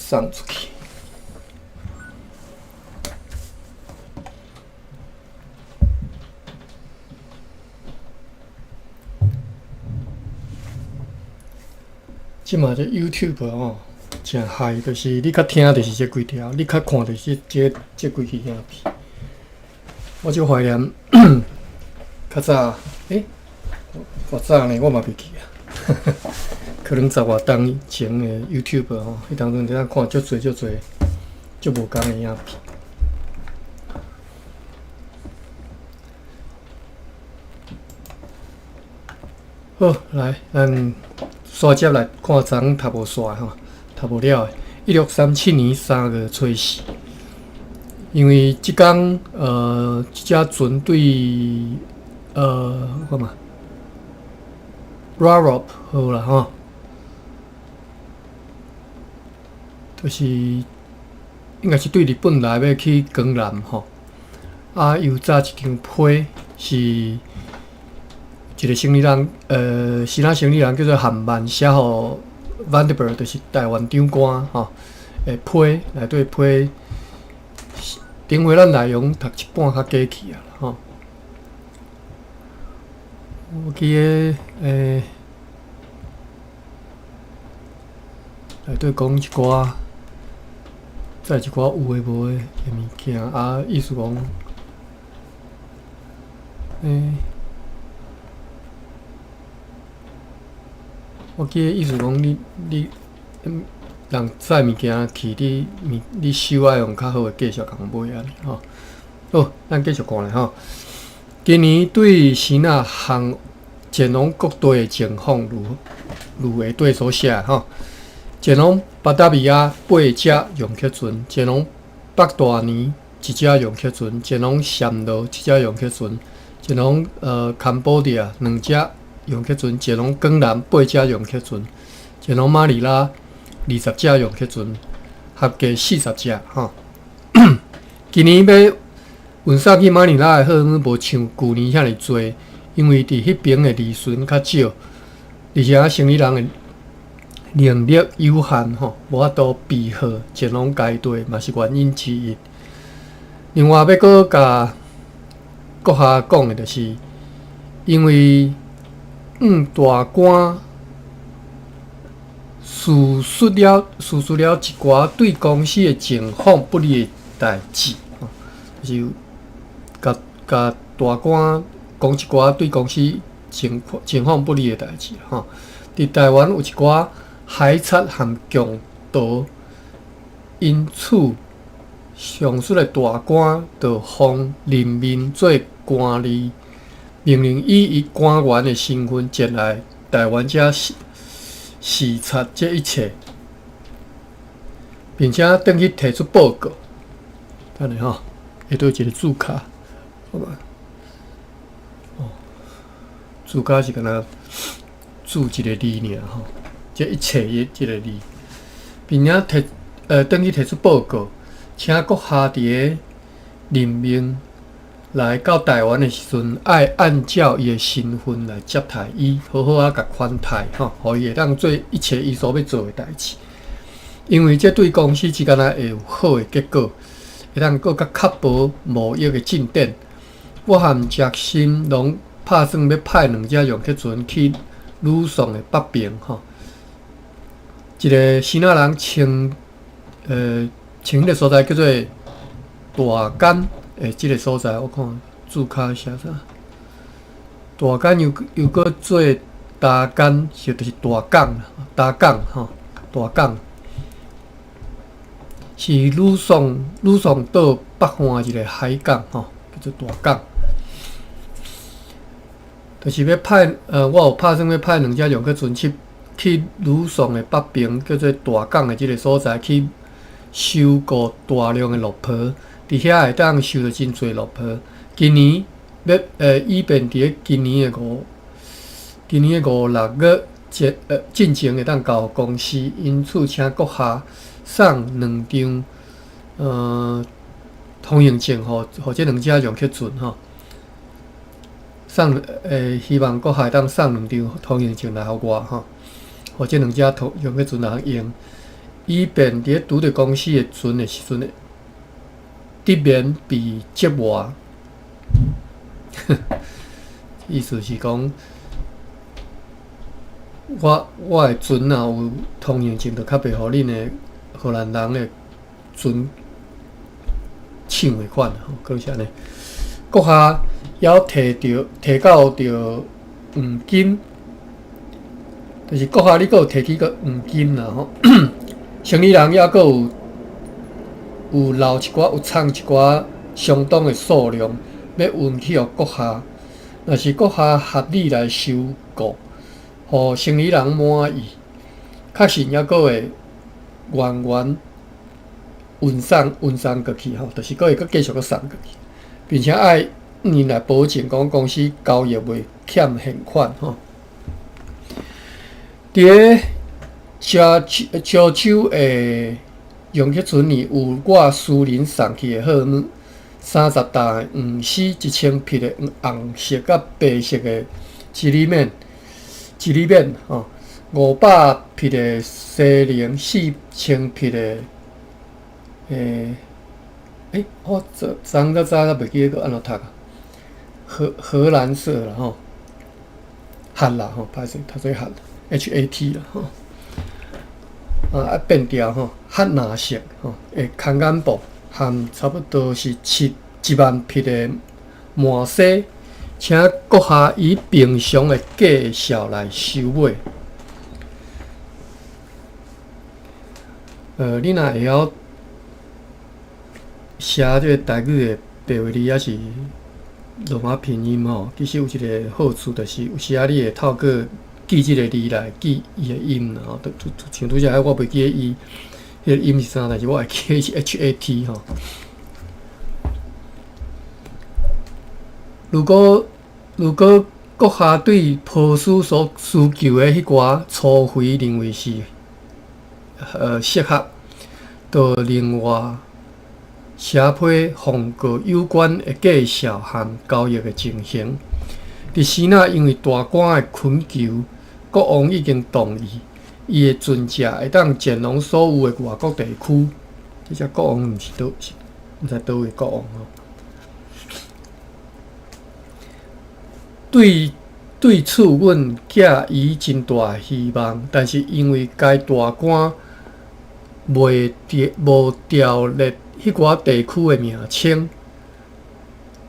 送出去。這馬這 YouTube 吼，誠害，就是你較聽就是這幾條，你較看就是這幾支影片。我就懷念較早，欸，偌早呢？我嘛袂記啊。可能十外冬前的 YouTube 吼，彼當陣伫遐看足濟足濟足無仝的影片。好，來，咱煞接來看昨昏讀無煞吼，讀無了的。1637年3月初四，因為這工這隻船對我看嘛 Raropp 號啦吼，就是應該是對日本來欲去江南吼，啊，又早一張批是。一個生理人，其他生理人叫做韓曼，寫予 Vanderbilt，就是台灣長官吼，的批內底批，頂回咱內容讀一半較過去啊，吼。我記得，內底講一寡，載一寡有的無的的物件，啊，意思講，我記得意思講，你人載物件去，你物你手愛用較好的價數共買按呢吼。好，咱繼續看咧吼。今年對支那航前往各地的情況如如下底所寫吼。前往巴達維亞八隻楊克船，前往北大年一隻楊克船，前往暹羅一隻楊克船，前往坎波迪亞兩隻。楊克船前往江南八隻楊克船，前往馬尼拉20隻楊克船，合計40隻吼。今年欲運送去馬尼拉的貨物無像舊年遐爾濟，因為佇彼爿的利潤較少，而且生理人的能力有限吼，無法度備貨前往該地嘛是原因之一。另外，欲閣共閣下講的就是，因為向大官敘述了一寡對公司的情況不利的代誌，就是共共大官講一寡對公司情況不利的代誌吼。佇台灣有一寡海賊和強盜，因此上述的大官就奉任命做官吏。命令以伊官員的身份前來台灣遮視察這一切，並且轉去提出報告。等下吼，下底一個字卡，好吧？哦，字卡是敢若注一個字爾吼，這一切的這個字，並且轉去提出報告，請閣下佇个任命。來到台灣的時陣，愛按照伊的身份來接待伊，好好仔共款待吼，予伊會當做一切伊所欲做的代誌。因為這對公司只敢若會有好的結果，會當閣較確保貿易的進展。我和傑森攏拍算欲派兩隻楊克船去呂宋的北邊吼。一個支那人稱彼個所在叫做大干。欸，這個所在我看字卡寫啥？大干又閣做大干，就是大港，大港吼，大港是呂宋島北岸一個海港吼，叫做大港。就是欲派我有拍算欲派兩隻楊克船去呂宋的北邊，叫做大港的這個所在去收購大量的綠皮。佇遐會當收著真濟綠皮。今年欲以便佇咧今年的五六月進前會當交予公司，因此請閣下送兩張通行證，予這兩隻楊克船吼。希望閣下會當送兩張通行證來予我吼，予這兩隻楊克船通用。以便佇咧拄著公司的船的時陣，得免被折磨。意思是講，我的船若有通行證，就較袂予恁的荷蘭人的船搶的款吼，閣是按呢。閣下猶提著提到著黃金，就是閣下你閣有提起個黃金啦吼。生理人猶閣有留一寡，有藏一寡相當的數量，欲運去予閣下。若是閣下合理來收購，予生理人滿意，確實猶閣會源源運送過去吼，就是閣會閣繼續閣送過去，並且愛𪜶來保證講公司交易袂欠現款吼。佇咧潮州的楊克船裡有我私人送去的貨物，30擔黃絲，1000匹的紅色佮白色的織裡面吼，500匹的西翎，4000匹的我昨昨較早才袂記得閣按怎讀啊？荷蘭色啦吼，hat 啦吼，歹勢讀做hat，H A T 啦吼，啊變調吼，褐藍色吼，的空眼布含差不多是7 1萬匹的麻紗，請閣下以平常的價數來收買。你若會曉寫這個台語的白話字，抑是羅馬拼音吼，其實有一個好處，就是有時仔你會透過記這個字來記伊的音啦吼。就像拄才我袂記得伊彼個音是啥，但是我會記得是 H A T 吼。如果閣下對波斯所需求的彼寡粗肥認為是適合，就另外寫批奉告有關的價數和交易的情形。佇時那因為大官的懇求，國王已經同意，伊的船隻會當前往所有的外國地區。這隻國王毋是佗，毋知佗位國王吼。對此，阮寄予真大希望，但是因為該大官袂無條列彼寡地區的名稱，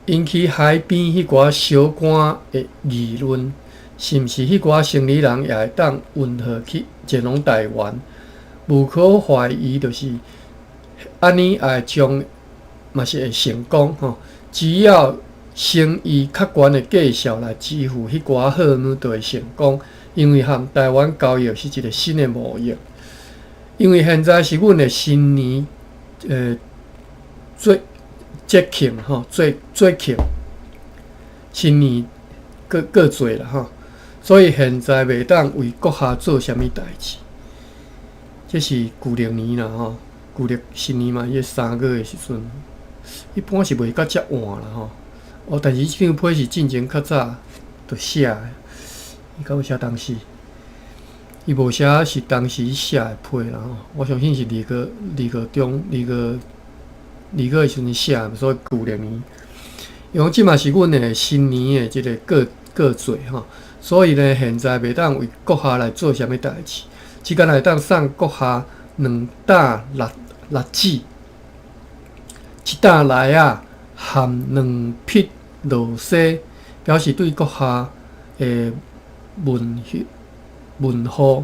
引起海邊彼寡小官的議論，是毋是彼寡生理人也會當運貨去前往台灣？無可懷疑，就是按呢，也會將嘛是會成功吼。只要先以較懸的價數來支付彼寡貨物，就會成功。因為和台灣交易是一個新的貿易。因為現在是阮的新年，節慶吼，節慶，新年過節啦吼，所以現在袂當為閣下做啥物代誌。這是舊曆年啦吼，舊曆新年嘛，伊3月的時陣，一般是袂到遮晚啦吼。哦，但是這張批是進前較早就寫的，伊敢有寫當時？伊無寫是當時寫的批啦吼，我相信是二月中二月的時陣寫的，所以舊曆年。因為這嘛是阮的新年的這個過節吼，所以呢，現在袂當為閣下來做啥物代誌，只干焦會當送閣下2擔栗子，1擔梨仔含2匹鱸鰻，表示對閣下的問候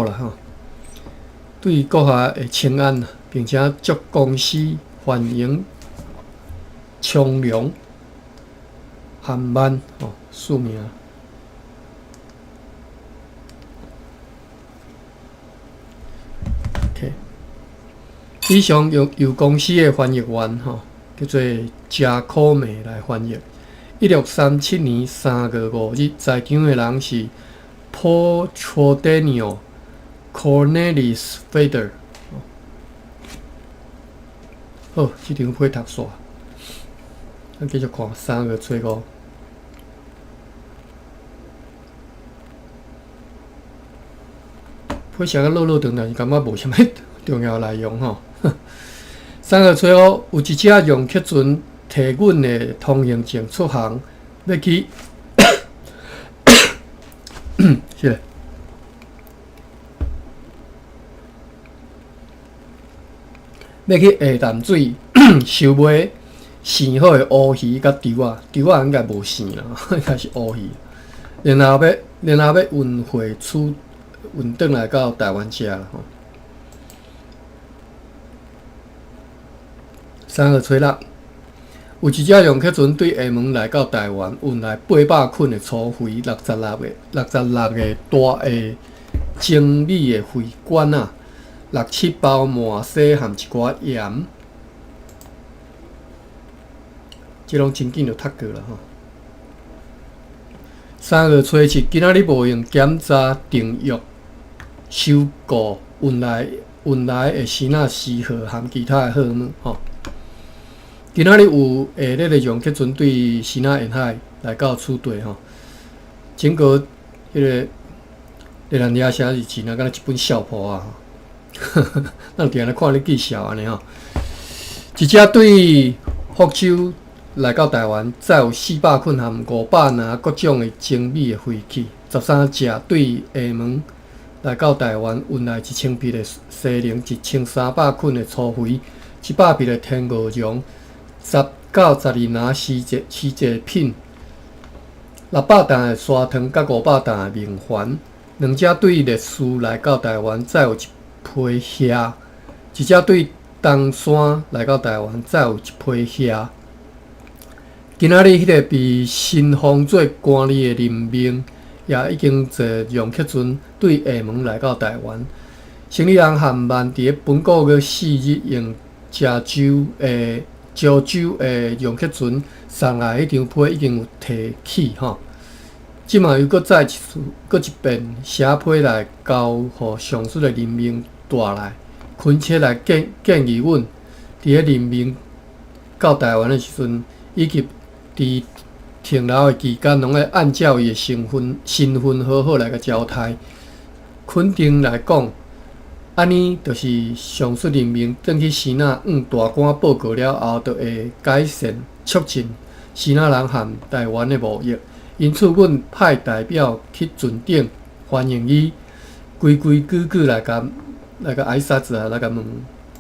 啦吼，對閣下的請安，並且祝公司繁榮昌隆含萬吼，署名。OK，以上由公司的翻譯員吼，叫做賈可美來翻譯。1637年3月5日，在場的人是 Paul Daniel、Cornelis Feder。好，這張批讀煞，咱繼續看3月初5。批批寫甲落落長，但是感覺無啥物重要內容吼。3月初五，有一隻楊克船提阮的通行證出航，欲去，是。欲去下淡水收買生好的烏魚佮稻仔，稻仔應該無生啦，應該是烏魚。然後欲運回出運轉來到台灣遮啦吼。3月初六，有一隻楊克船對廈門來到台灣，運來800捆的粗肥，66個大的精美的肥罐仔，六七包麻糬含一寡鹽，這攏真緊就讀過啦吼。3月初七，今仔日無閒檢查訂約、收購運來的支那絲貨含其他的貨物吼。今仔日有下熱的楊克船對支那沿海來到此地吼，整個彼個熱蘭遮城是真啊，敢若一本笑簿啊！咱定定看咧記笑按呢吼。一隻對福州來到台灣，載有400捆含500籃各種的精美的飛器，13隻對廈門來到台灣，運來1000匹的西寧，1300捆的粗肥，700匹的天鵝絨，10到12籃絲製品，600擔的砂糖，佮500擔的明礬。兩隻對麗士來到台灣，載有一批蝦；一隻對東山來到台灣，載有一批蝦。今仔日彼个被新封做官吏的任命，也已經坐楊克船對廈門來到台灣。生理人和萬佇咧本個月4日用漳州的楊克船送來彼張批已經有提起吼。這馬又閣再一次，閣一遍寫批來交予上述的任命帶來，懇切來建議阮佇咧任命到台灣的時陣，以及佇停留的期間，攏愛按照伊的身份好好來共招待。肯定來講，按呢就是上述任命轉去支那向大官報告了後，就會改善促進支那人和台灣的貿易。因此，阮派代表去船頂歡迎伊，規規矩矩來共挨殺子啊，來共問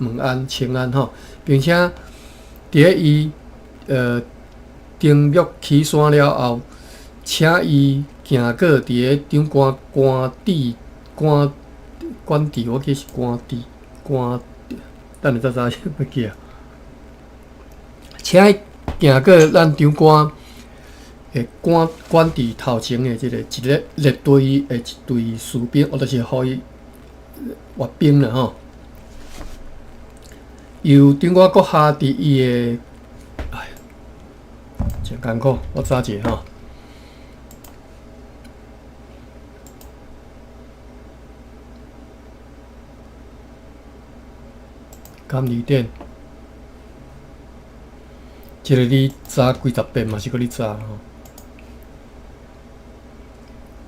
問安請安吼，並且佇咧伊登陸岐山了後，請伊行過佇咧長官官邸官官邸，我記是官邸官，等下再查欲記啊，請伊行過咱長官的官邸頭前的這個一个列隊的一隊士兵，或者是予伊閱兵啦吼。由長官閣下佇伊的，哎，真艱苦，我查一下吼。監理點，這个你查幾十遍嘛是閣咧查吼。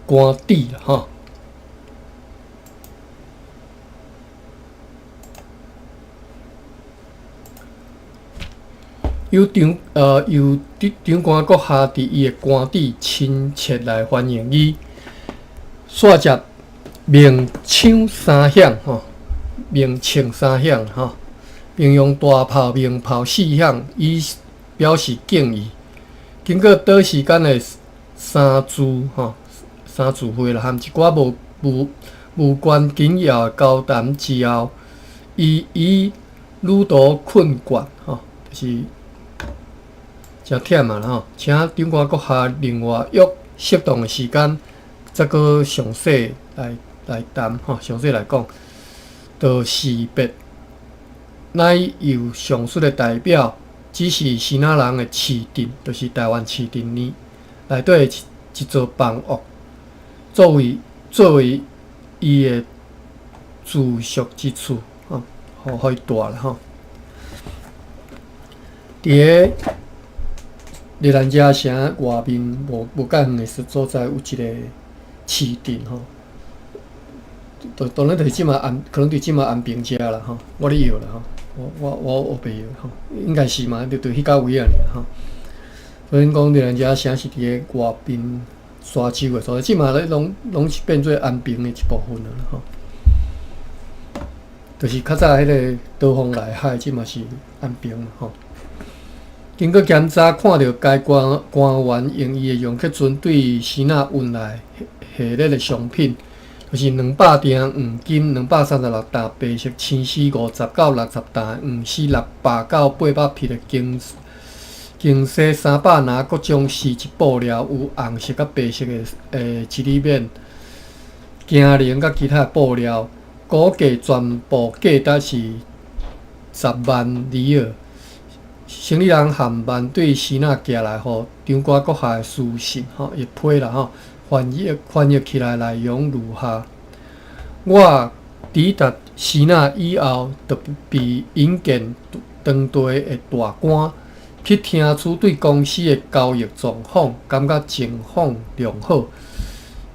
官邸啦吼，由長官閣下佇伊的官邸親切來歡迎伊，煞接鳴槍三響吼，鳴槍三響吼，並用大炮鳴炮四響以表示敬意。經過短時間的三聚吼。三聚會啦，含一寡無關緊要的交談之後，伊以旅途困倦吼，就是誠忝啊吼，請長官閣下另外約適當的時間，再閣詳細來談吼，詳細來講，就士別乃由上述的代表，只是支那人的市鎮，就是台灣市鎮呢內底的一座房屋。作為伊的住宿之處，吼，予伊住啦吼。佇咧熱蘭遮城外面無介遠的所在，有一個市鎮吼，當然就是這馬安，可能佇這馬安平遮啦吼，我咧搖啦吼，我烏白搖吼，應該是嘛，就彼到位仔爾吼。所以講宜蘭遮城是佇个外邊沙洲的所在，這馬咧攏是變做安平的一部分啦吼。就是較早彼个刀鋒內海，這嘛是安平嘛吼。經過檢查，看著該官員用伊的楊克船對支那運來下列的商品，就是200鈿黃金、236擔白色青絲、50到60擔黃絲、600到800匹的經絲、300籃各種絲質布料，有紅色佮白色的織裡面、經綸佮其他的布料，估計全部價值是10萬里爾。生理人韓曼對支那寄來予長官閣下的書信，吼，伊批啦吼，翻譯起來內容如下：我抵達支那以後，就被引見當地的大官，去聽取對公司的交易狀況，感覺情況良好。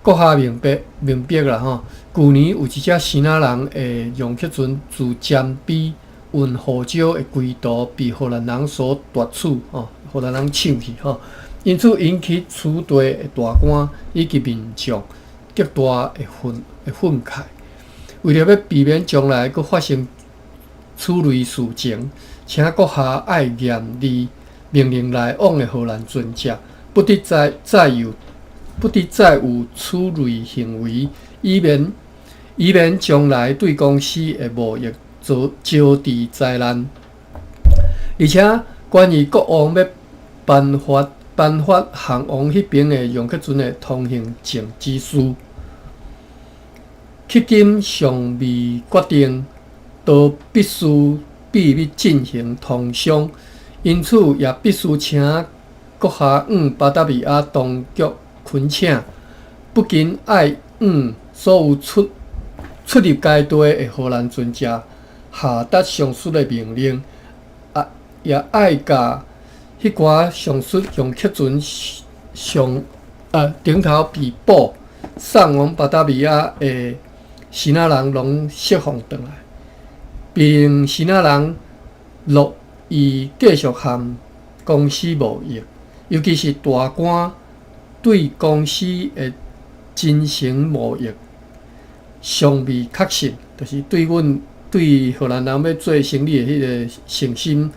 閣下明白啦吼，舊年有一隻支那人的楊克船自占比運胡椒的歸途被荷蘭人所奪取，吼，荷蘭人搶去，吼，因此引起此地的大官以及民眾極大的憤慨。為著欲避免將來閣發生此類事情，請閣下愛嚴厲命令來往的荷蘭船隻，不得再有此類行為，以免將來對公司的貿易招致災難。而且，關於國王欲頒發向往彼邊的楊克船的通行證之事，迄今尚未決定，都必須秘密進行通商，因此也必須請閣下向巴達維亞當局懇請，不僅愛向所有出入該地的荷蘭船隻下達上述的命令，也愛共彼寡上述楊克船上頂頭被捕送往巴達維亞的支那人攏釋放轉來，並支那人樂意繼續和公司貿易，尤其是大官對公司的真誠貿易尚未確信，就是對阮對荷蘭人欲做生意的彼个信心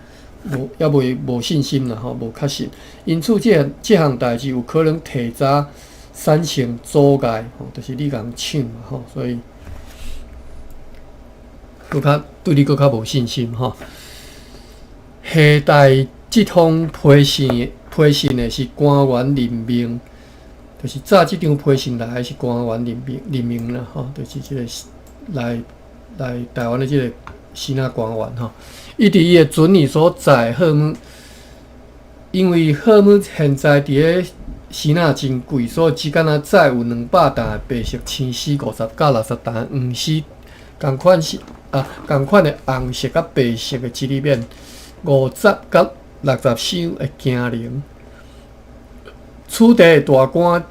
無猶未無信心啦吼，無確信。因此這項代誌有可能提早產生阻礙，吼，就是你共搶嘛吼，所以閣較對你閣較無信心吼。下達這封批信的是官員任命，就是早這張批信來的是官員任命啦吼，就是這個來台灣的這個支那官員吼。伊佇伊的船裡所載貨物，因為貨物現在佇咧支那真貴，所以只敢若載有200擔的白色青絲，50到60擔黃絲，仝款的紅色佮白色的織裡面，50到60箱的經綸。此地的大官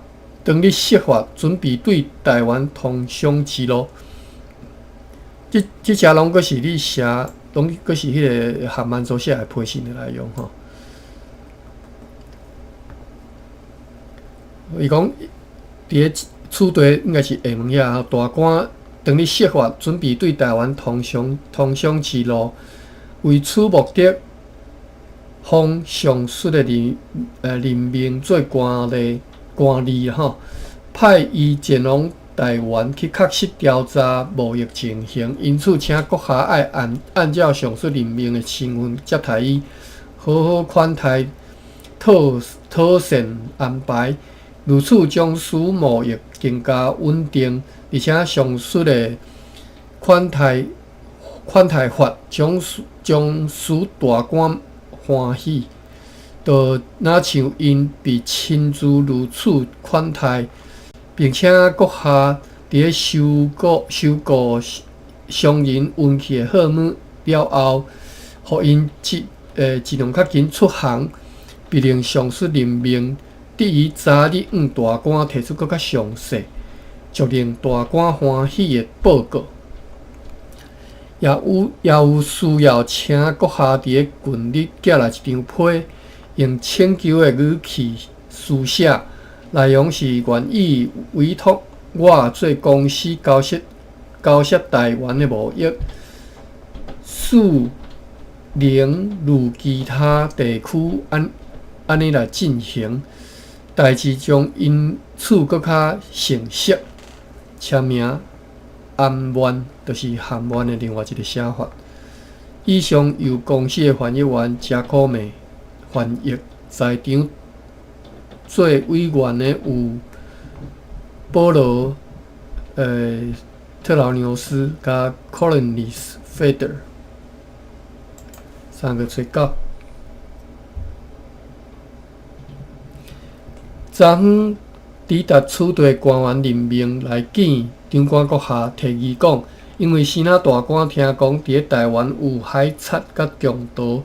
當日設法準備對台灣通商之路。這遮攏閣是你寫，攏閣是彼個韓曼所寫的批信的內容吼。伊講佇咧此地應該是廈門遐吼，大官當日設法準備對台灣通商之路，為此目的，封上述的任命做官吏吼，派伊前往台灣去確實調查貿易情形，因此請閣下愛按照上述任命的身份接待伊，好好款待，妥善安排，如此將使貿易更加穩定，而且上述的款待法將使大官歡喜，就若像𪜶被親自如此款待，並且閣下佇咧收購商人運去的貨物了後，予𪜶盡量較緊出航，必令上述任命得以早日向大官提出閣較詳細足令大官歡喜的報告。也有需要請閣下佇咧近日寄來一張批，用請求的語氣書寫，內容是願意委託我做公司交涉台灣的貿易，使能如其他地區按呢來進行，代誌將因此閣較成熟。簽名安萬，就是含萬的另外一个寫法。以上由公司的翻譯員賈可美翻譯，在場做委員的有保羅·特勞紐斯佮 Cornelis Feder。3月初9，昨昏抵達此地官員任命來見長官閣下，提議講，因為支那大官聽講佇咧台灣有海賊佮強盜，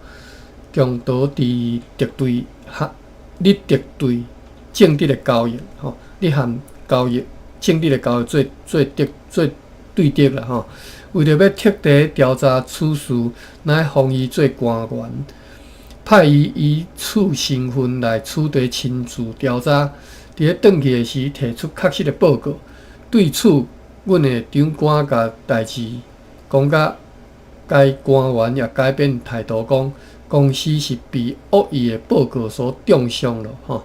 強盜佇敵對咧敵對政治的交易，吼，咧和交易政治的交易做對敵啦，吼。為著欲徹底調查此事，乃封伊做官員，派伊以此身份來此地親自調查。佇咧轉去的時，提出確實的報告。對此，阮的長官共代誌講甲，該官員也改變態度，講公司是被惡意的報告所中傷了。吼，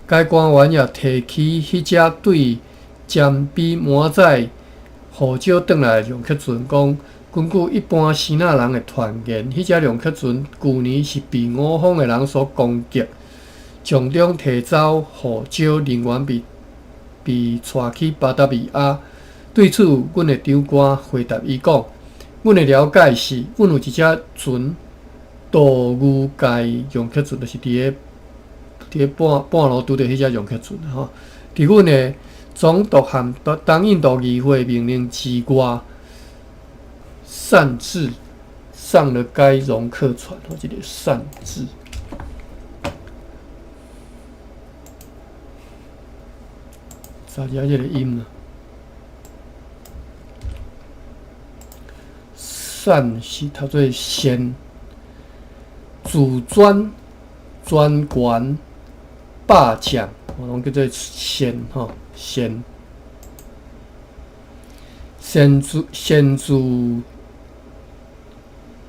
該官員也提起彼隻對占比滿載護照轉來的龍克船，講根據一般支那人的傳言，彼隻龍克船舊年是被我方的人所攻擊，從中提走護照人員被帶去巴達維亞。對此，阮的長官回答伊講：阮的了解是，阮有一隻船渡牛界龍克船，就是佇咧半路拄著彼隻龍克船吼。佇阮的總督和東印度議會命令之外，擅自上了該戎客船，吼，這个擅自。查遮這个音啊，擅是讀做擅，自專、專權、霸佔，我攏叫做擅吼。擅自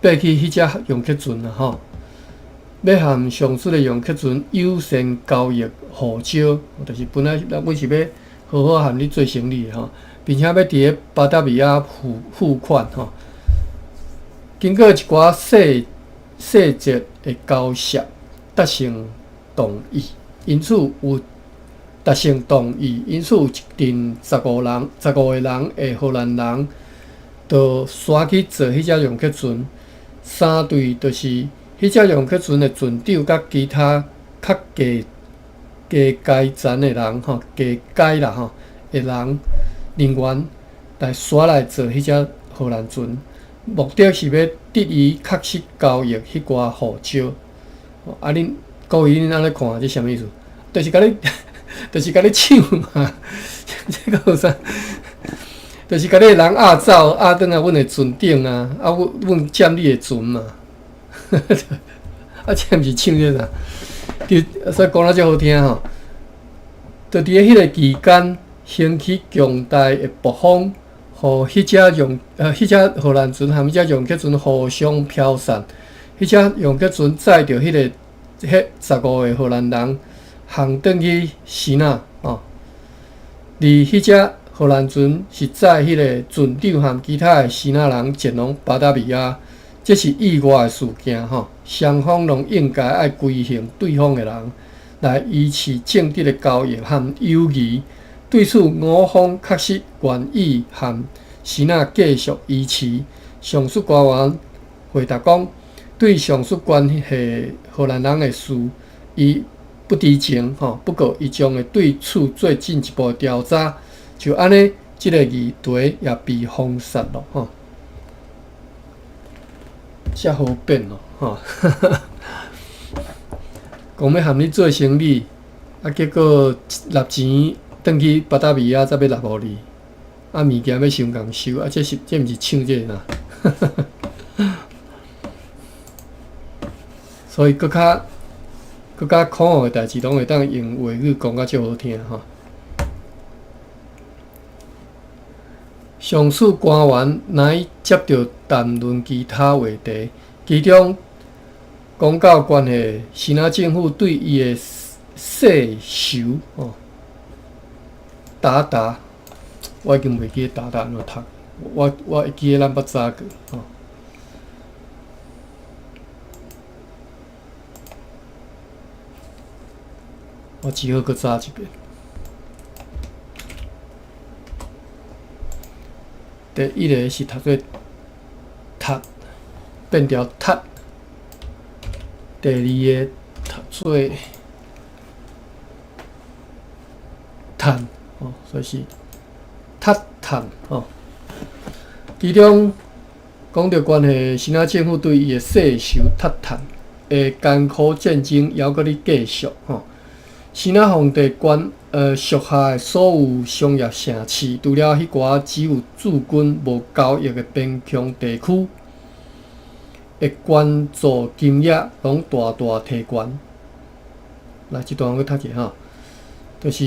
爬去彼隻龍客船啊吼，欲和上述的龍客船優先交易護照，就是本來阮是欲好好和你做生意的吼，並且欲佇咧巴達維亞付款吼。經過一寡細節的交涉，達成同意，因此有。達成同意，因此有一陣15人、15個人的荷蘭人，就徙去坐彼隻龍客船。三隊就是彼隻龍客船的船長佮其他較低低階層的人吼，低階啦吼的人人員來徙來坐彼隻荷蘭船，目的是欲得伊確實交易彼寡護照。啊，恁各位恁按呢看，這啥物意思？就是共你搶嘛，這閣有啥？就是共你人壓走，壓轉來阮的船頂啊，啊，阮佔你的船嘛。啊，這毋是搶這啥？就所以講得遮好聽吼。就佇咧彼个期間，掀起強大的暴風，予彼隻荷蘭船和彼隻戎克船互相飄散。彼隻戎克船載著彼15個荷蘭人。航轉去支那哦，而彼隻荷蘭船是載彼个船長和其他的支那人前往巴達維亞，這是意外的事件吼。雙方攏應該愛歸順對方的人，來維持政治的交易和友誼。對此，我方確實願意和支那繼續維持。上述官員回答講，對上述關係荷蘭人的事，伊不知情吼，不過伊將會對此做進一步調查。就按呢，這个議題也被封殺了吼。遮好變哦，吼！講欲和你做生意，啊，結果納錢轉去巴達維亞才欲納予你，啊物件欲傷仝收，啊這是這毋是搶這个哪？所以閣較閣較可惡的代誌，攏會當用話語講甲足好聽吼。上述官員乃接著談論其他話題，其中講到關係支那政府對伊的世仇吼，韃靼，我已經袂記得韃靼按怎讀，我會記得咱捌查過吼。我只好閣查一遍。第一个是讀做讀，變成讀；第二个讀做趁，吼，所以是讀趁吼。其中講著關係支那政府對伊的世仇韃靼的艱苦戰爭，猶閣咧繼續吼。支那皇帝管屬下的所有商業城市，除了彼寡只有駐軍無交易的邊疆地區的捐助金額，攏大大提懸。來，這段我讀一下吼，就是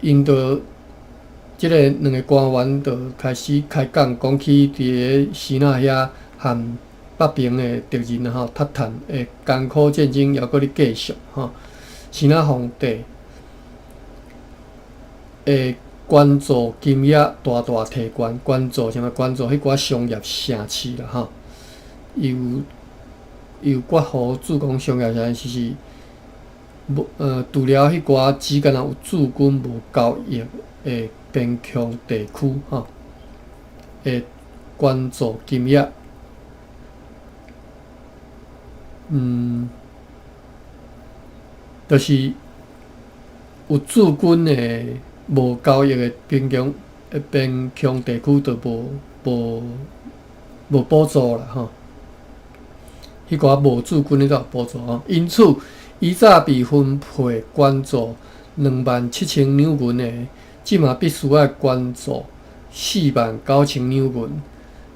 𪜶著這个兩个官員就開始開講，講起佇个支那遐和北爿的敵人吼，韃靼的艱苦戰爭，猶閣咧繼續吼。支那皇帝的捐助金額大大提懸，捐助啥物？捐助彼寡商業城市啦吼。伊有伊有割予駐港商業城市是無除了彼寡只干焦有駐軍無交易的邊疆地區吼的捐助金額，就是有駐軍的無交易的邊疆地區，就無補助啦吼。彼寡無駐軍的才有補助吼。因此，以早被分配捐助27,000兩銀的，這馬必須愛捐助49,000兩銀。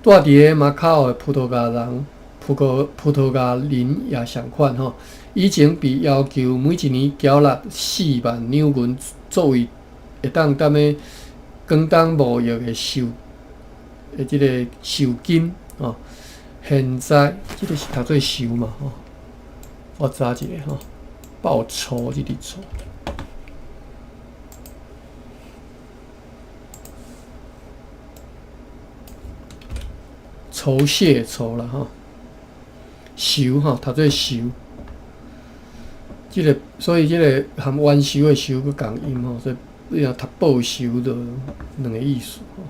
住佇个馬卡奧的葡萄牙人、葡萄牙人也相款吼。以前被要求每一年繳納40,000兩銀作為會當踮咧廣東貿易的這个酬金吼。現在這个是讀做酬嘛吼，我查一下吼，報酬這個錯。酬謝酬啦吼，酬吼讀做酬。這个所以這个含冤仇的仇閣仝音吼，所以你若讀報仇就兩个意思吼。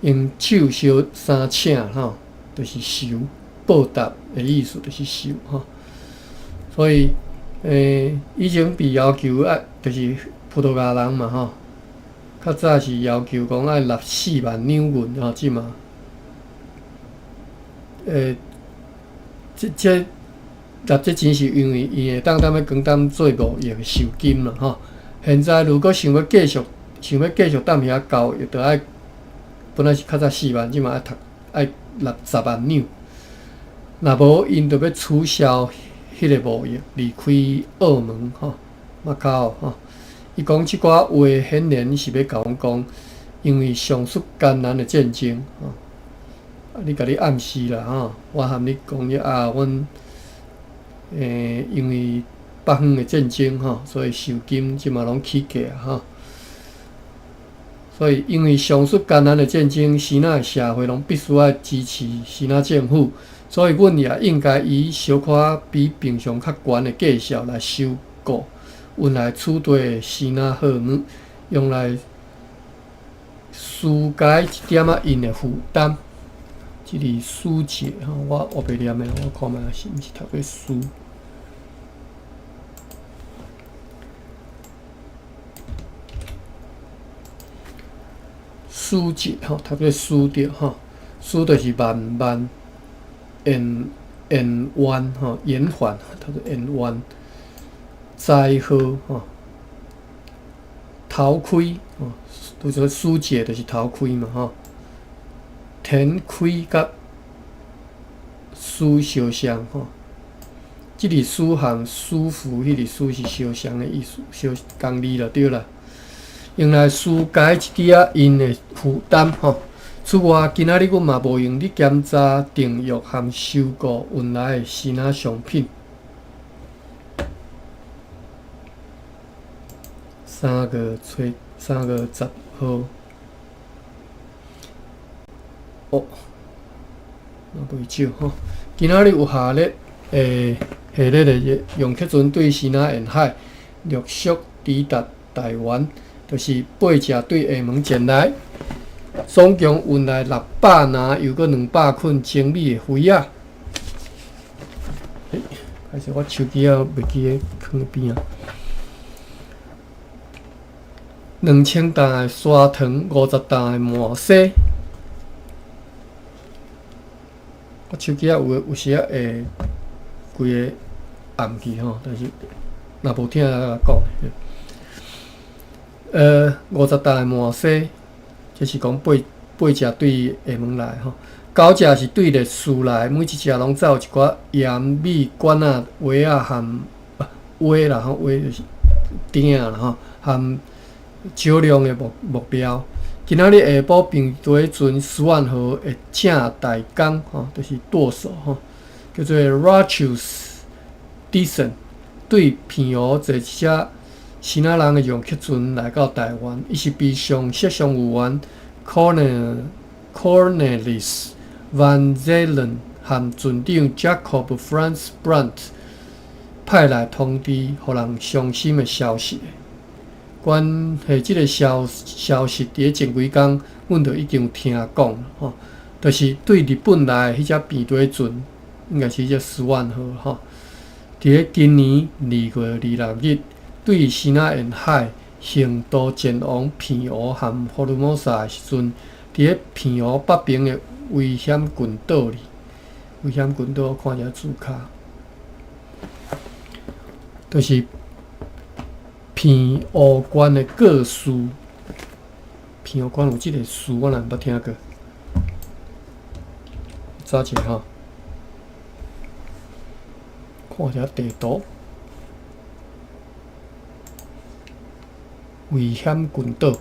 用手相相請吼，就是仇，報答的意思就是仇吼。所以，以前被要求愛，就是葡萄牙人嘛吼，較早是要求講愛納40,000兩銀吼，這馬，這納這錢是因為伊會當踮咧廣東做貿易的酬金啦吼。現在如果想欲繼續踮遐交易，就愛本來是較早四萬，這馬愛讀愛納100,000兩。若無𪜶就欲取消彼个貿易，離開澳門吼，馬卡奧吼。伊講這寡話顯然是欲共阮講，因為上述艱難的戰爭吼，啊，你共你暗示啦吼，我含你講啊，阮因為北方的戰爭吼，所以酬金這馬攏起價吼。所以，因為上述艱難的戰爭，支那的社會攏必須愛支持支那政府，所以阮也應該以小可比平常較懸的價數來收購運來此地的支那貨物，用來紓解一點仔𪜶的負擔。這裡紓解吼，我烏白念的，我看覓是毋是讀做紓。紓解吼，讀做紓著吼，紓就是慢慢延緩吼，延緩，讀做延緩災禍吼，頭開吼，拄則使節就是頭開嘛吼，田開佮使相像吼，這個使和師傅彼個師是相像的意思，相仝字就對啦。用來紓解一點仔𪜶的負擔吼。此外，今仔日阮嘛無閒咧檢查訂約和收購運來的支那商品。3月10號，哦，嘛袂少吼。今仔日有下列的下列的楊克船對支那沿海陸續抵達台灣，就是八隻對廈門前來，總共運來600籃，又閣200捆精美的花仔。欸，歹勢，我手機仔袂記得囥佇邊仔。2000擔的砂糖，50擔的麻糬。我手機仔有時仔會規个暗去吼，但是若無聽我講。50擔的麻糬，這是講八隻對廈門來吼，九隻是對麗士來，每一隻攏載有一寡鹽米罐仔、萵仔含萵啦吼，萵就是鼎仔啦吼，含少量的木料。今仔日下晡，平地船斯萬號的正大工吼，就是舵手吼，叫做 Rochus Dixon，對澎湖坐一隻支那人的楊克船來到台灣，伊是被上攝上議員 Cornelis Van Zelen 和船長 Jacob Frans Brandt 派來通知，予人傷心的消息。關係這个消息，佇咧前幾工，阮就已經有聽講吼，就是對日本來的彼隻平底船，應該是彼隻斯萬號吼，佇咧今年2月26日，對支那沿海橫渡前往澎湖和福爾摩沙的時陣，佇咧澎湖北爿的危險群島裡，危險群島我看一下字跤，就是澎湖縣的過士，澎湖縣有這个事，我若毋捌聽過。查一下吼，看一下地圖，危險群島。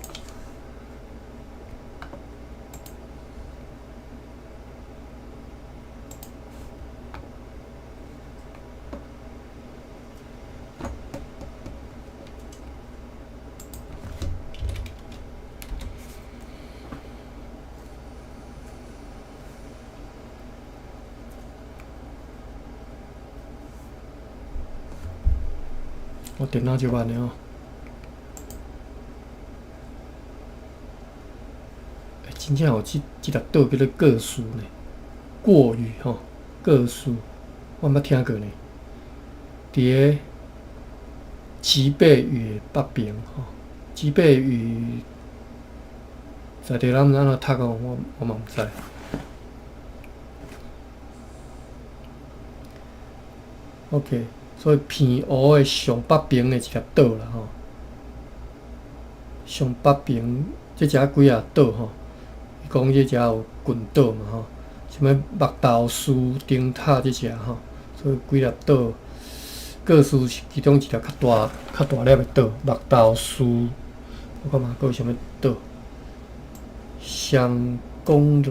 我電腦就慢的哦。欸，真正有這粒島叫做過士呢，國語吼，過士，我毋捌聽過呢。佇咧吉貝嶼的北邊吼，吉貝嶼在地人毋知按怎讀哦，我嘛毋知。OK。所以澎湖的上北邊的一粒島啦吼，上北邊這遮幾仔島吼，伊講這遮有群島嘛吼，啥物木頭嶼、燈塔這遮吼，所以幾粒島，過士是其中一粒較大粒的島，木頭嶼，我看嘛閣有啥物島，双港內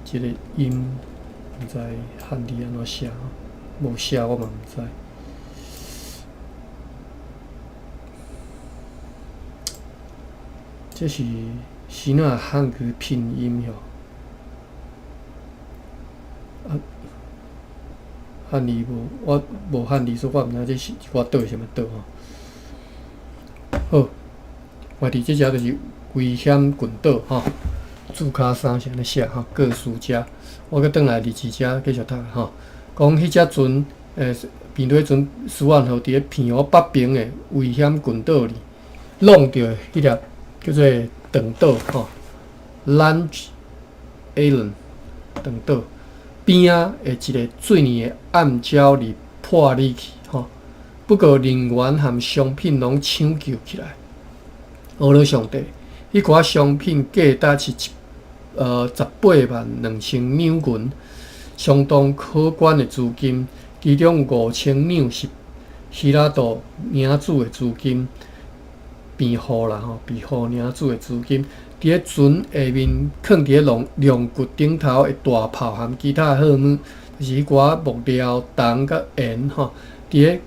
這个音毋知漢字按怎寫。無寫我嘛毋知。這是支那漢語拼音吼，啊，漢字無，我無漢字，所以我毋知這是一寡島是啥物島吼。好，我佇這遮就是危險群島吼，註跤三是按呢寫吼，過士遮，我閣轉來日誌遮繼續讀吼。講彼隻船，平底船斯萬號佇咧澎湖北爿的危險群島裡，弄著彼粒叫做長島吼，Long Island 長島邊仔的一个水泥的暗礁裡破離去吼。不過人員和商品攏搶救起來。呵咾上帝，彼寡商品價值是182,000兩銀，相當可觀的資金。其中5,000兩是希拉度領主的資金，辯護啦吼，辯護領主的資金。佇咧船下面囥佇咧龍龍骨頂頭的大炮含其他的貨物，就是彼寡木料、銅佮鹽吼。佇咧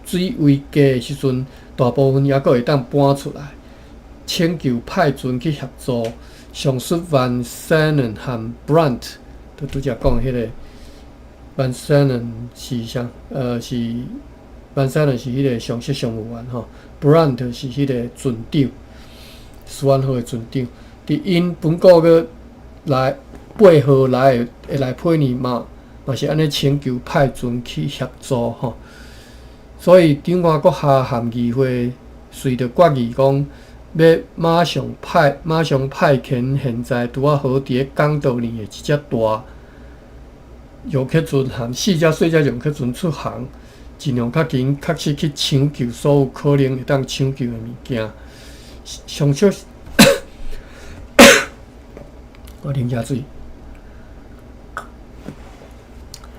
水位低的時陣，大部分猶閣會當搬出來。請求派船去協助。上述 Van Sanen 和 Brandt，都拄才講彼個 Van Sanen 是啥？是 Van Sanen 是彼個上述商務員吼，Brandt 是彼個船長，斯萬號的船長。佇𪜶本國閣來八號來的會來配呢嘛，嘛是按呢請求派船去協助吼。所以長官閣下和議會隨著決議講，欲馬上派遣現在拄仔好佇咧港島裡的一隻大遊客船和四隻細隻遊客船出航，盡量較緊確實去搶救所有可能會當搶救的物件。上述我啉下水。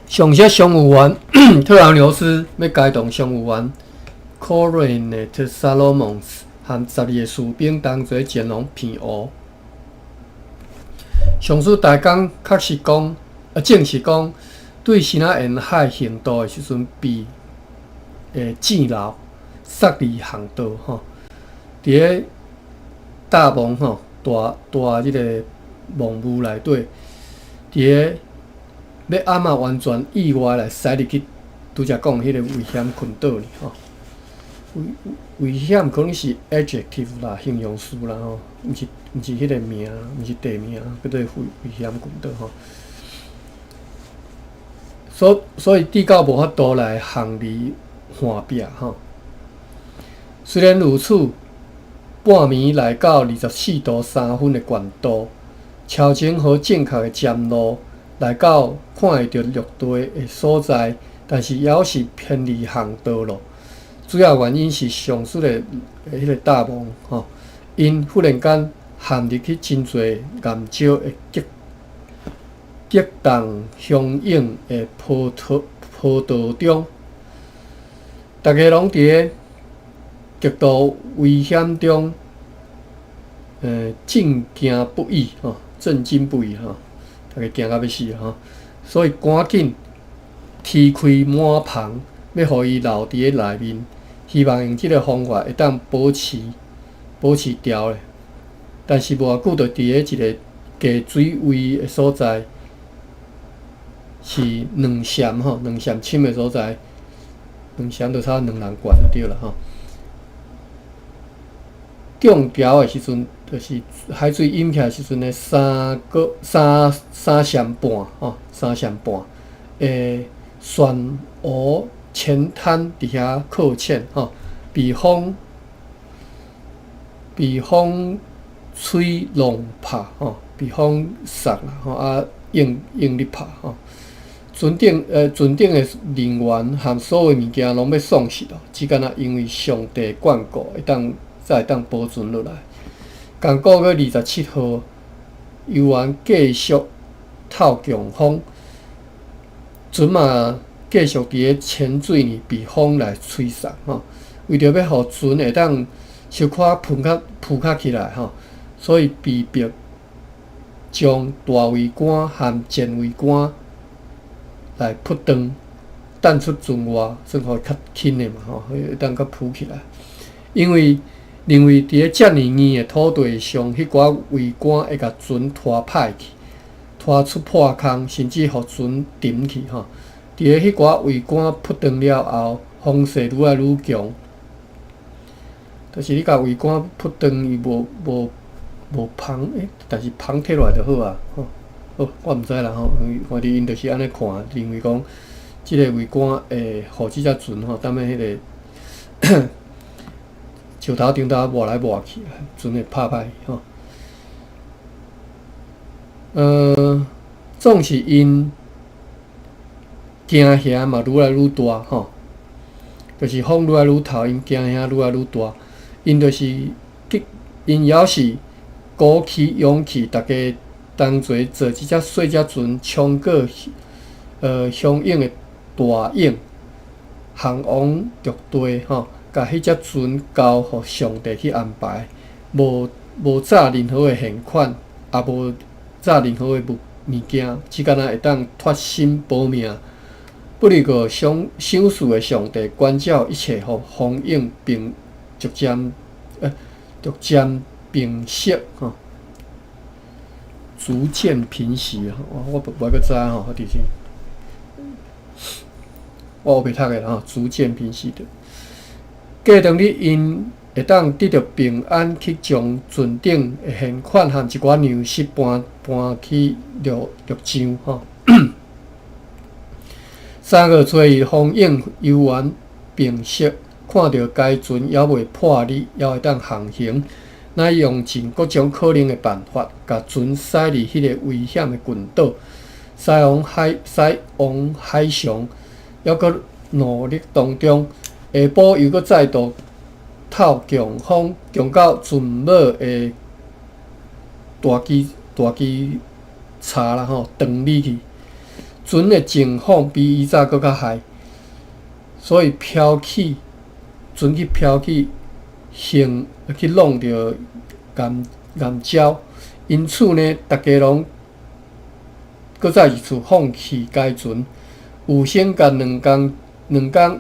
上述商務員特朗劉斯欲偕同商務員 Cornet Salomons 和12個士兵同齊前往澎湖。上述大綱確實講，證實講，對西南沿海行動的時陣被戰牢薩利航道吼，佇咧大夢吼，大大這个夢霧內底，佇咧欲按怎完全意外來駛入去，拄才講彼个危險群島裡吼。危險可能是 adjective 啦，形容詞啦吼，毋是彼个名，毋是地名，叫做危險群島吼。所以至到無法度來航離岸壁吼。雖然如此，半暝來到24度3分的懸度，超前和正確的針路來到看會著陸地的所在，但是猶是偏離航道咯。主要原因是上述的彼个大夢吼，𪜶忽然間陷入去真濟岩石的激動洶湧的波濤中，逐家攏佇咧極度危險中，震驚不已吼，震驚不已吼，逐家驚甲欲死吼，所以趕緊踢開滿帆，欲予伊留佇咧內面，希望用這个方法會當保持牢咧。但是無偌久，就佇咧一个低水位的所在，是2踰吼，2踰深的所在，2踰就差兩人懸就對啦吼。漲潮的時陣，就是海水湧起來時陣的三個三三踰半吼，3踰半的漩渦淺灘佇遐擱淺吼，被風吹浪拍吼，被風捒啦吼，啊用用力拍吼。船頂的人員和所有物件攏欲喪失咯，只干焦因為上帝眷顧，會當才會當保存落來。仝個月27號，猶原繼續透強風，船嘛繼續佇咧淺水裡被風來吹捒吼。為著欲予船會當小可浮較起來吼，所以被迫將大桅杆和前桅杆來撲斷，擲出船外，算予較輕的嘛吼，會當較浮起來。因為認為佇咧遮爾硬的土地上，彼寡桅杆會共船拖歹去，拖出破空，甚至予船沉去吼。佇咧彼寡桅杆撲斷了後，風勢愈來愈強，就是你共桅杆撲斷，伊無帆，但是帆退落來就好啊，吼。好，我毋知啦吼，反正𪜶就是按呢看，認為講這個桅杆會予這隻船吼，踮咧彼个石頭頂頭磨來磨去，船會拍歹吼。總是𪜶驚嚇嘛愈來愈大吼，就是風愈來愈透，𪜶驚嚇愈來愈大，𪜶就是 𪜶猶是鼓起勇氣，逐家同齊坐這隻細隻船，衝過洶湧的大湧，航往陸地吼，共彼隻船交予上帝去安排，無載任何的現款，也無載任何的物件，只干焦會當脫身保命。不過賞賜的上帝關照一切，予風湧並逐漸平息吼，逐漸平息。我無閣知吼，就是我袂讀的吼，逐漸平息的。過當日𪜶會當得著平安去將船頂的現款和一寡糧食搬去陸上吼。3月初一，風湧猶原平息，看著該船猶未破裂，猶會當航行，乃用盡各種可能的辦法，共船駛離彼个危險的群島，駛往海上，猶閣努力當中，下晡又閣再度透強風，強到船尾的大旗叉啦吼斷離去。船的情況比以早閣較害，所以飄去船去飄去，行去弄著岩礁，因此呢，逐家攏閣再一次放棄該船，預先共兩工，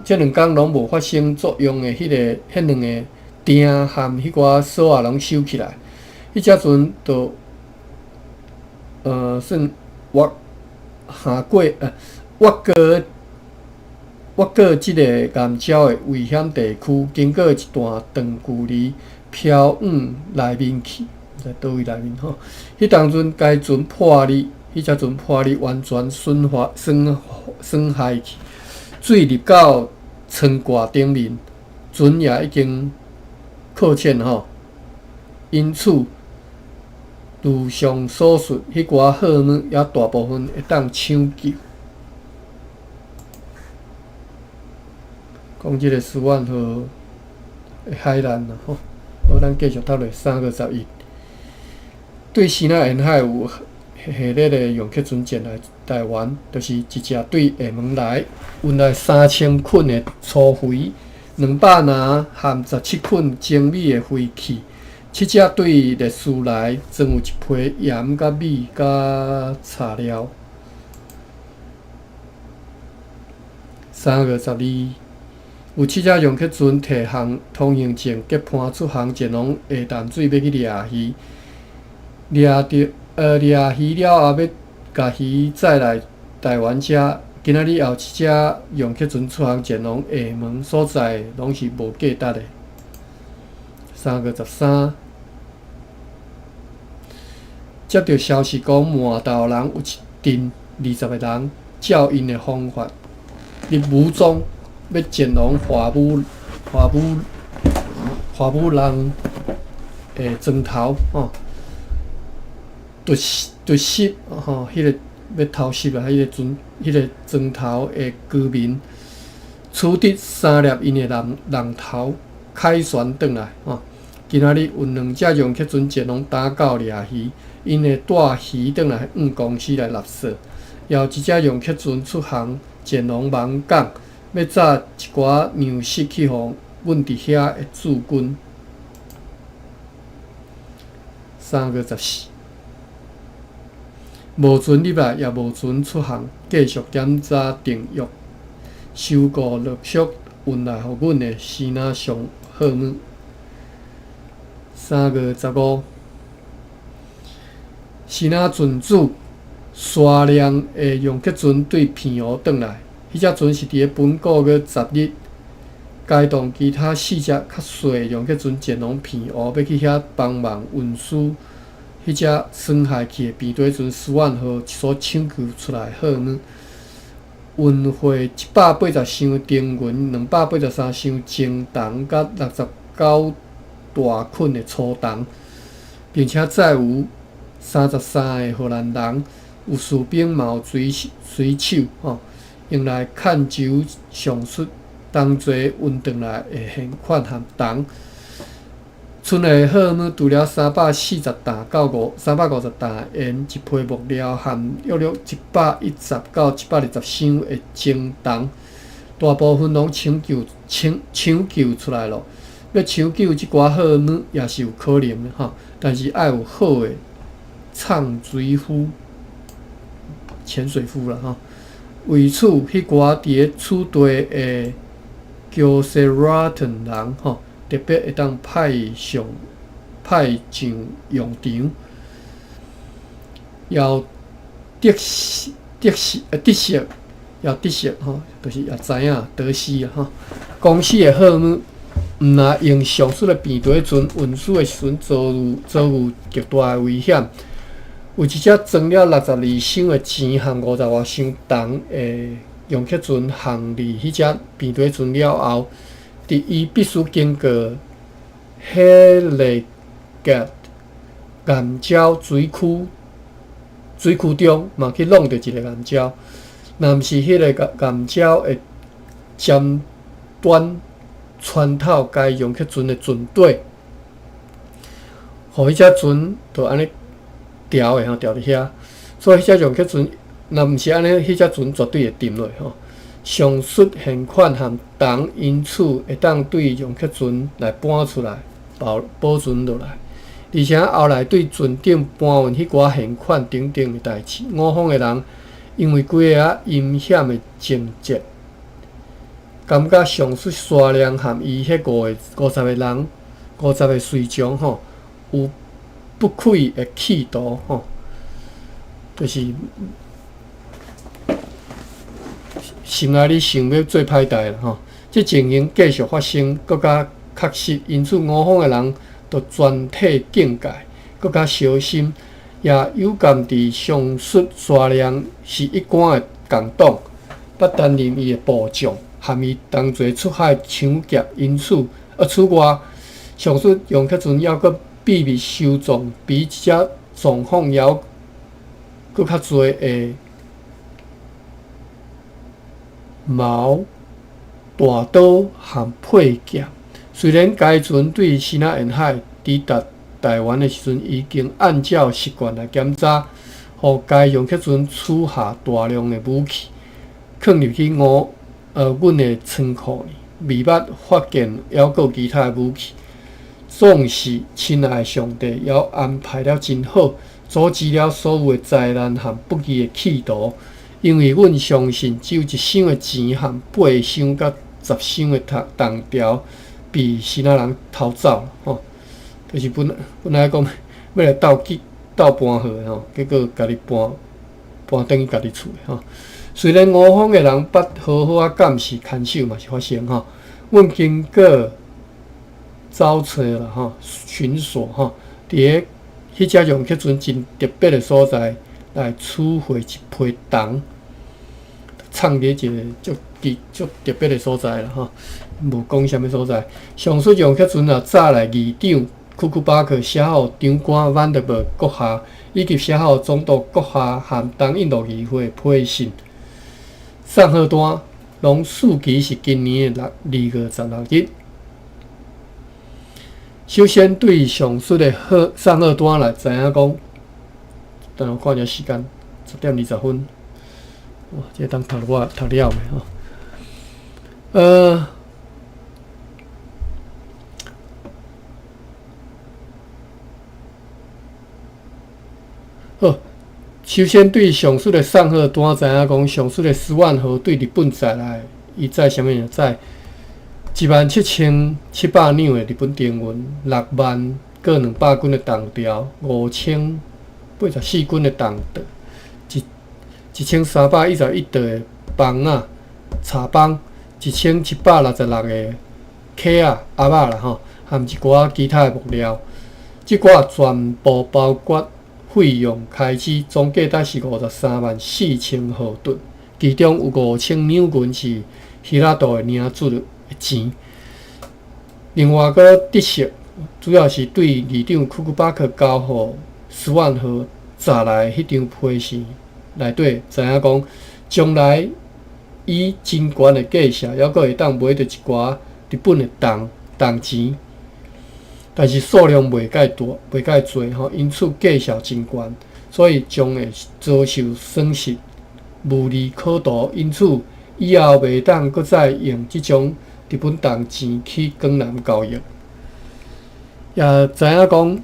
這兩工攏無發生作用的彼兩个釘和彼寡索仔攏收起來，彼隻船就算越下過越過這个岩礁的危險地區，經過一段長距離飄往內面去，毋知佗位內面吼。彼當陣該船破裂，彼隻船破裂完全損害去，水入到艙蓋頂面，船也已經擱淺吼。因此，如上所述，彼寡貨物也大部分會當搶救。講這个斯萬號的海難啦吼，好，咱繼續讀落3月11，對西南沿海有系列的用客船前來台灣，就是一隻對廈門來運來3000捆的粗肥，200籃含17捆精美的飛器，七隻對麗斯來裝有一批鹽佮米佮柴料。3月12，有七隻用客船提航通行證，結伴出航前往下淡水，欲去掠魚。掠魚了後，欲共魚載來台灣遮。今仔日也有七隻用客船出航前往廈門所在，攏是無價值的。3月13，接著消息講，麻豆人有一陣20個人，照𪜶的方法，入武裝，欲前往華武人的莊頭吼，突襲吼，彼个欲偷襲啊！彼个船，彼个莊頭的居民，取得三粒𪜶的人頭，凱旋轉來吼。今仔日有兩隻用客船前往打狗掠魚，𪜶會帶魚轉來向公司來納稅。也有一隻用客船出航前往網港，欲載一寡糧食去予阮佇遐的駐軍。3月14，無船入來，也無船出航，繼續檢查訂約，收購陸續運來予阮的支那商貨物。3月15，支那船主沙良的用客船對澎湖轉來，彼隻船是佇咧本個月10日，偕同其他四隻較細的用客船前往澎湖，欲去遐幫忙運輸彼隻損害去的平底船斯萬號所搶救出來貨物，運貨180箱丁銀、283箱精銅、佮69大捆的粗銅，並且載有33個荷蘭人，有士兵嘛有水手吼，用來牽走上述同齊運轉來的現款和銅。船內貨物除了340擔到350擔鉛，一批木料含約略110到120箱的精銅，大部分攏搶救出來咯。欲搶救這寡貨物也是有可能的吼，但是愛有好的藏水夫、潛水夫啦吼。為此，彼寡佇咧此地的喬西拉頓人吼，特別會當派上用場，也有得悉得悉呃得悉，也得悉吼，就是也知影得悉啊吼。公司的貨物毋若用上述的平底船運輸的時陣遭遇極大的危險。有一隻裝了62箱的錢和50外箱銅的容客船航離彼隻平底船了後，佇伊必須經過彼個岩礁水區中，嘛去挵著一个岩礁。若毋是彼个岩礁的尖端穿透該容客船的船底，予彼隻船就按呢牢的吼，牢佇遐。所以彼隻容客船，若毋是按呢，彼隻船絕對會沉落吼。上述現款和銅，因此會當對容客船來搬出來，保存落來。而且後來對船頂搬運彼寡現款等等的代誌，五方的人因為幾个仔陰險的情節，感覺上述沙良和伊彼50個人、50個隨從吼，有不軌的企圖吼，就是心內咧想欲做歹代啦吼。這情形繼續發生，閣較確實，因此五方的人著全體警戒，閣較小心。也有鑑佇上述沙良是一貫的共黨，捌擔任伊的部將，和伊同齊出海搶劫。因此，此外，上述楊克船猶閣秘密收藏比這隻狀況猶閣較濟的矛、大刀和佩劍。雖然該船對支那沿海抵達台灣的時陣，已經按照習慣來檢查，予該容客船取下大量的武器，囥入去阮的倉庫裡，未捌發現猶閣有其他的武器。總是親愛的上帝，猶安排了真好，阻止了所有的災難和不義的企圖。因為阮相信，只有一箱的錢和8箱到10箱的銅條被支那人偷走吼，就是本來講欲來鬥搬貨的吼，結果家己搬轉去家己厝的吼。雖然五方的人捌好好仔監視看守嘛是發生吼，阮經過找揣啦吼，尋索吼，佇咧彼隻容客船真特別的所在來取回一批銅，藏佇一个足奇足特別的所在啦吼，無講啥物所在。上述容客船若早來議長庫庫巴克寫予長官萬德伯閣下，以及寫予總督閣下和東印度議會批信送賀單，攏預期是今年的2月16日。首先，對上述的送賀單來知影講，等我看一下時間，10點20分。哇，這個當讀我讀了未吼？好，首先對上述的送賀單知影講，上述的斯萬號對日本載來，伊載啥物呢？載17,700兩的日本銅銀，60,200斤的銅條，5,084斤的銅刀，1,311袋的枋仔、柴枋，1,766个溪仔、鸭仔啦吼，含一寡其他的木料。這寡全部包括費用開支，總價值是534,000荷頓，其中有5,000兩銀是希拉道的領主的錢。另外，閣得悉，主要是對議長庫庫巴克交予斯萬號載來彼張批信內底，知影講，將來以真懸的價數，猶閣會當買著一寡日本的銅錢。但是數量袂蓋大，袂蓋濟吼，因此價數真懸，所以將會遭受損失，無利可圖。因此以後袂當閣再用這種日本銅錢去江南交易。也知影講，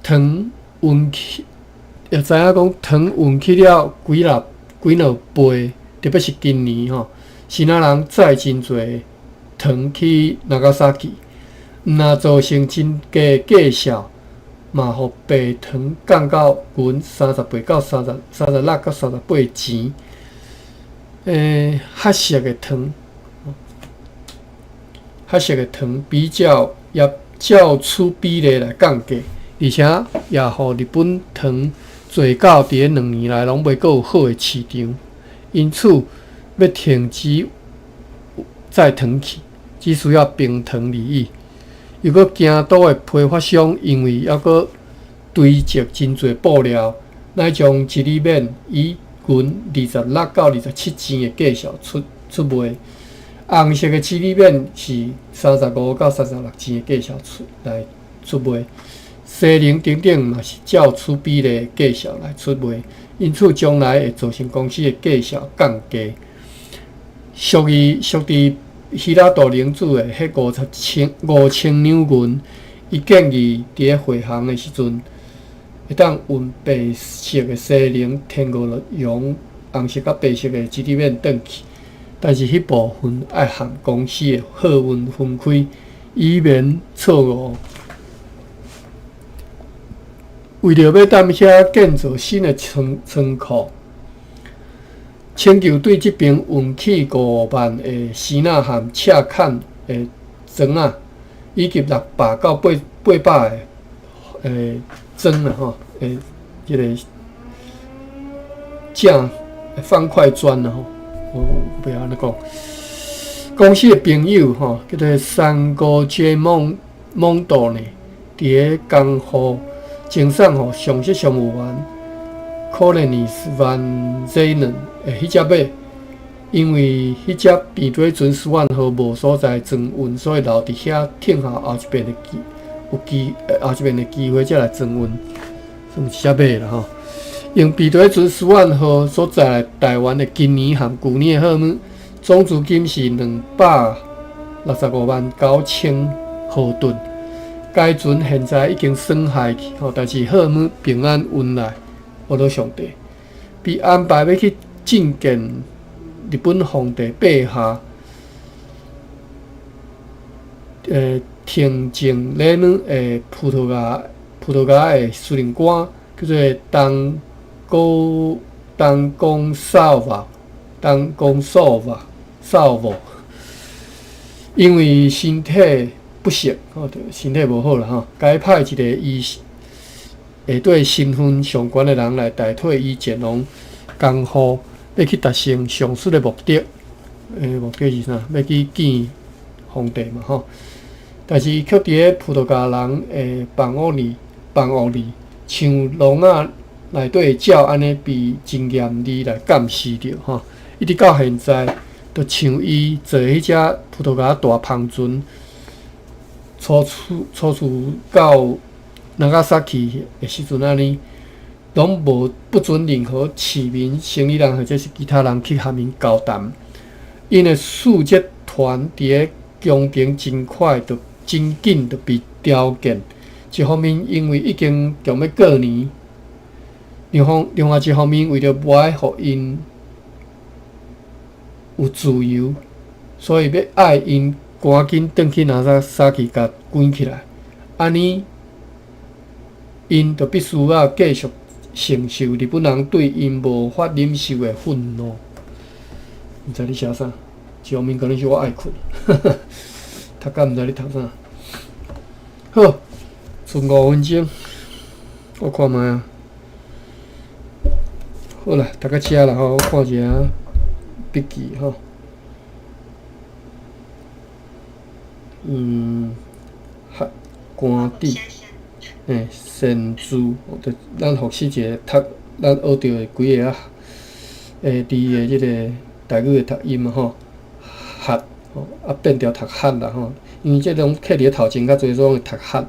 糖運去，也知影講糖運去了幾粒幾兩倍，特別是今年吼，支那人載真濟糖去納加薩去，毋若造成真低的價數，嘛予白糖降到銀38到36到38錢。黑色的糖，黑色的糖比較也照此比例來降價，而且也予日本糖濟到佇咧2年內攏袂閣有好的市場，因此欲停止載糖去，只需要冰糖而已。又閣京都的批發商因為猶閣堆積真濟布料，乃將織里面以銀26到27錢的價數出賣。紅色的織里面是35到36錢的價數來出賣。西寧等等嘛是照此比例的價數來出賣，因此將來會造成公司的價數降低。屬於希拉多領主的彼5000兩銀，伊建議佇咧匯行的時陣，會當運白色的西寧天鵝絨、紅色佮白色的織里面轉去，但是彼部分愛和公司的貨運分開，以免錯誤。為著欲踮遐建造新的倉庫，請求對這邊運去5萬的支那和赤崁的磚仔，以及600到800个磚啊吼，這个正方塊磚啊吼，我袂曉按呢講。公司的朋友吼，叫做三哥杰蒙蒙多呢，佇咧江戶前送予上席商務員可能是萬濟能的彼隻馬，因為彼隻平底船斯萬號無所在裝運，所以留佇遐等候後一遍的機有機後一遍的機會才來裝運，算是一隻馬啦吼。用平底船斯萬號所載來台灣的今年和舊年的貨物，總資金是265萬9千荷頓。該船現在已經損害去吼，但是貨物平安運來，我都上帝被安排欲去覲見日本皇帝陛下，呈贈禮物的葡萄牙的司令官叫做東宮薩瓦，東宮索瓦薩沃，因為身體不適，吼，身體無好啦吼，改派一個伊下底身份上懸的人來代替伊前往江戶，欲去達成上述的目的。目的是啥？欲去見皇帝嘛吼。但是伊卻佇咧葡萄牙人的房屋裡，像籠仔內底的鳥按呢，被真嚴厲來監視著吼。一直到現在，就像伊坐彼隻葡萄牙大帆船，初次到納加薩去的時陣按呢，攏無不准任何市民、生意人或者是其他人去和𪜶交談。𪜶的使節團佇咧宮廷真快就真緊就被調見。一方面因為已經強欲過年，另外一方面為著無愛予𪜶有自由，所以欲愛𪜶趕緊轉去納加薩去共關起來，按呢，𪜶就必須愛繼續承受日本人對𪜶無法忍受的憤怒。毋知你寫啥？一方面可能是我愛睏，讀甲毋知咧讀啥。好，賰5分鐘，我看覓啊。好啦，讀到遮啦吼，我看一下筆記吼。學官邸，善字，就咱復習一下讀，咱學著的幾个啊，字的這个台語的讀音吼，學吼，啊變調讀喝啦吼，因為這攏刻佇咧頭前較濟，攏會讀喝，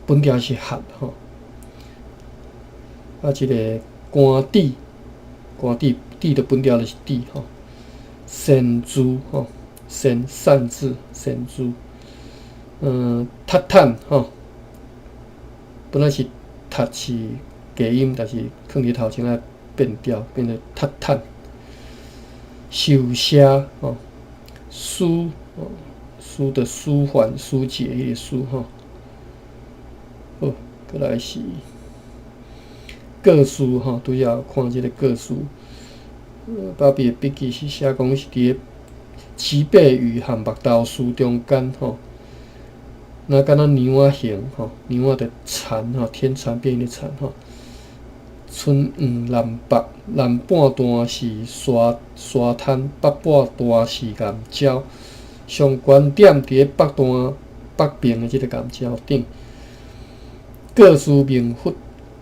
本調是喝吼。啊，這個官佇，官佇，佇的本調就是佇吼。善自吼，善善字，善自。踢坦吼，本來是踢是假音，但是囥佇頭前愛變調，變做踢坦。受寫吼，舒吼，舒的舒緩、疏解彼個舒吼。好，閣來是故事吼，拄才有看這個故事。芭比的筆記是寫講是佇咧齊貝嶼和目豆嶼中間吼。若敢若娘仔形吼，娘仔的蟬吼，天蟬變的蟬吼。村南北南半段是沙沙灘，北半段是岩礁。上懸點佇咧北段北邊的這個岩礁頂。故事名副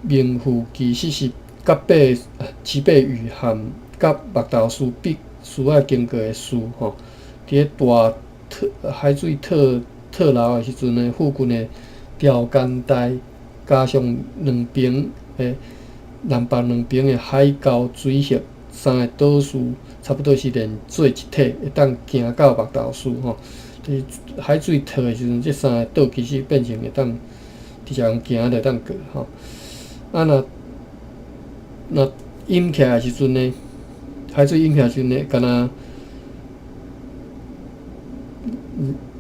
名副其實是甲貝齊貝嶼和佮目豆嶼必須愛經過的嶼吼。佇咧大退海水退退流的時陣呢，附近的潮間帶加上兩邊的南北兩邊的海溝水域三个島嶼，差不多是連做一體，會當行到目豆嶼吼。就是海水退的時陣，這三个島其實變成會當直接用行就會當過吼。啊，若若湧起來的時陣呢，海水湧起來時陣呢，敢若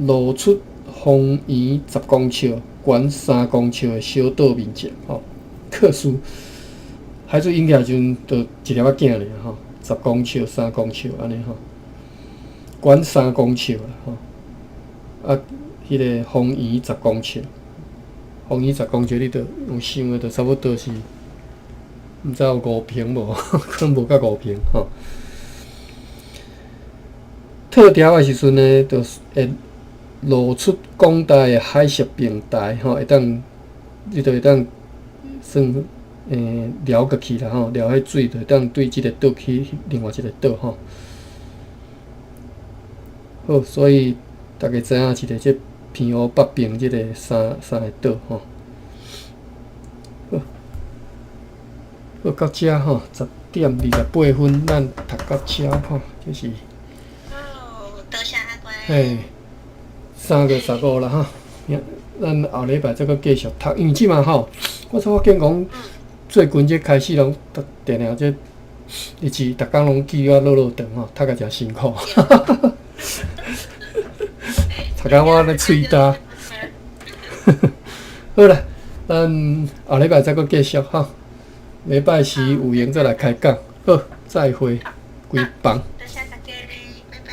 露出方圓10公尺、懸3公尺的小島面積吼。可是海水湧起來時陣，就一粒仔囝爾吼，10公尺、三公尺按呢吼，懸三公尺啦吼。啊，彼个方圓十公尺，方圓十公尺，你著用想的，就差不多是，毋知有5坪無？可能無到五坪吼。退潮的時陣呢，就會露出廣大的海蝕平台吼，會當你就會當算撩過去啦吼，撩彼水就會當對這个島去另外一个島吼。好，所以大家知影一个這澎湖北邊這个三三个島吼。好，好到遮吼，10點28分，咱讀到遮吼，這是。哦，多謝阿關。嘿，3月15啦吼，咱後禮拜再閣繼續讀，因為這馬吼，我才發現講最近這開始攏逐定定這日子，逐工攏記甲落落長吼，讀甲誠辛苦。讀甲我咧喙焦。好啦，咱後禮拜再閣繼續吼，禮拜四有閒再來開講。好，再會，關房。多謝大家，拜拜。